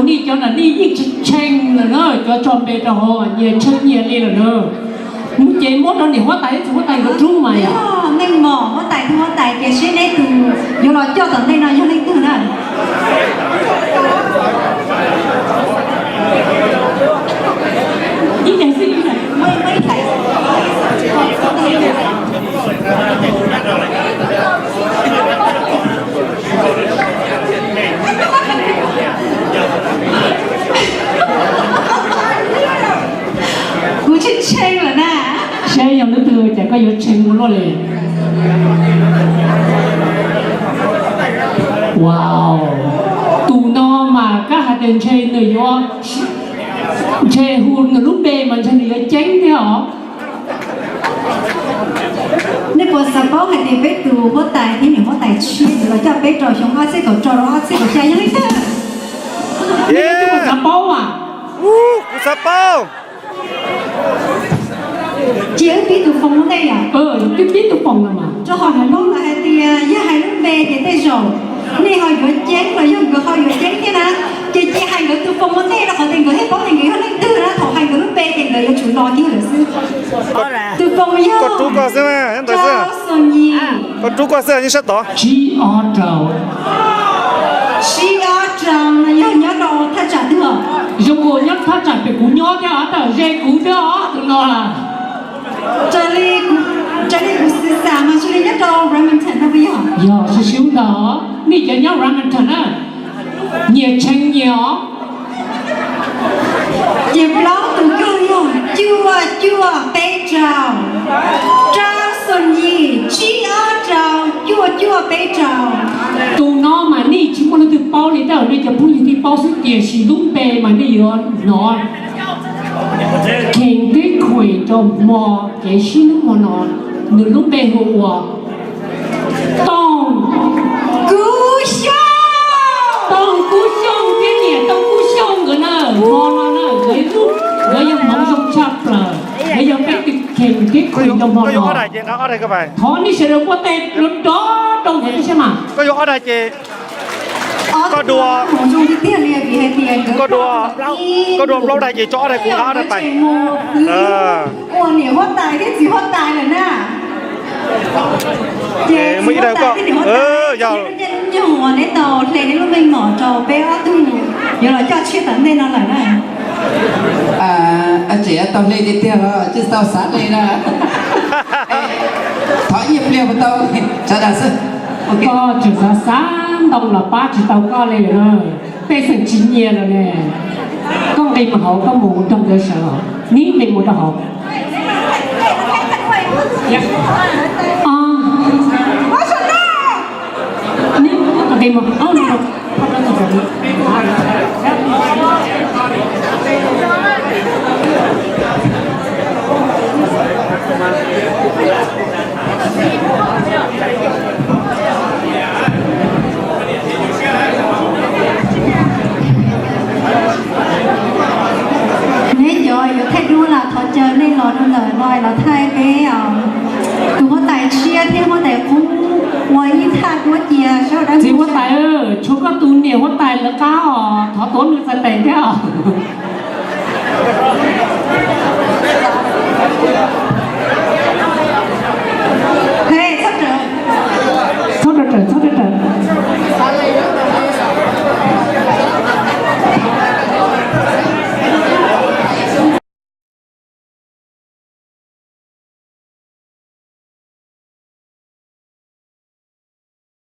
Nej cov no nej yeej tsis tshee lawm na, cov tso npe rau hauv nyias tshee nyias li lawm na. Ces muab rau niam huab tais thiab txiv huab tais nkawd rub mas yog. Neeg mom huab tais thiab huab tais ces seb neb tus yuav los coj tom ntej no yog leej twg na. Kuv tshee tshee lawm na. Saib yog leej twg ces koj yuav tshee ua luaj li. Wow, tus no mas koj hais tias ntshe nws yuav, ntshe hu nws lub npe mas ntshe nws yuav ceeb thiab os. Nej puas xav paub hais tias peb tus huab tais thiab niam huab tais tshiab yuav los coj peb rau xyoo ob txhiab kaum rau ob txhiab kaum xya yog leej twg? Xav paub as? Kuv xav paub. Cia wb pib tus foos ua ntej yom. Twb pib tus foos los mas. Rau qhov kuv paub lawm hais tias yog hais lub npe ces tej zaum nej ho yuav ceeb los yog nkawd ho yuav ceeb thiab na. Ces cia hais nkawd tus foos ua ntej rau qhov tias nkawd thiaj paub tias nkawd yog leej twg na, thaum hais nkawd lub npe ces nkawd yuav tsum los kiag lawm xwb. Tus foos yog Tso Xos Nyim. Koj rub koj xwb yeej sab tod. Tsib ob rau. Tsib ob rau no yog nyob rau thaj tsam twg? Zoo nkaus nyob thaj tsam pem kuv nyob thiab os, tawm ze kuv thiab os tus no. Raws li, raws li kuv xav mas zoo li nyob rau Bremerton no puas yog? Yog, sib sib ntawd, nej cov nyob Bremerton na, nyias tshee nyias os. Ces plaub tus kawg yog cuaj cuaj peb rau, rau xoom yim tsib ob rau cuaj cuaj peb rau. Tus no mas nej tsis muaj leej twg paub li, tej zaum nej cov phooj ywg thiaj paub xwb, tiam sis lub npe mas nej yuav hnov kheev twb khuem rau hmo kev sib hnub hmo no, nws lub npe hu ua Tooj Kub Xyooj. Tooj Kub Xyooj thiab niam Tooj Kub Xyooj nkawd na, hmo no na nkawd, nkawd yog hmoov zoo tshaj plaws, nkawd yog peb tus kheev twb khuem rau hmo no. Thov nej sawv daws npuaj tes rov rau nkawd saib mas. Koj yuav ob daig ces koj dua, koj dua, koj dua plaub daig ces tso ob daig kuv nqa ob daig pais. Ua niam huab tais thiab txiv huab tais lawm na. Ces txiv huab tais thiab niam huab tais, nyob nyoog uas neb tau hle neb lub meej mom rau peb ob tug yuav los coj tshiab tom ntej no lawm na. Tseem tau hle tiag tiag los tsis tau xav hle na. Thov ib pliag puas tau, sawv daws xwb. Koj tseem xav xav ntoo los pab tsis tau koj li na. Pej xeem tsis nyiam lawm ne. Koj nqis mus hauv, koj mus nrog nkawd sawv os. Neb nqis mus rau hauv. Neb nqis mus. Neb cov yuav thaij duab los thov caw nej los rau ntawm no los thaij peb tus huab tais tshiab thiab huab tais qub ua ib thaj duab cia sawv daws. Txiv huab tais, tshuav koj tus niam huab tais lawv qab os, thov tuav nws txhais tes thiab os.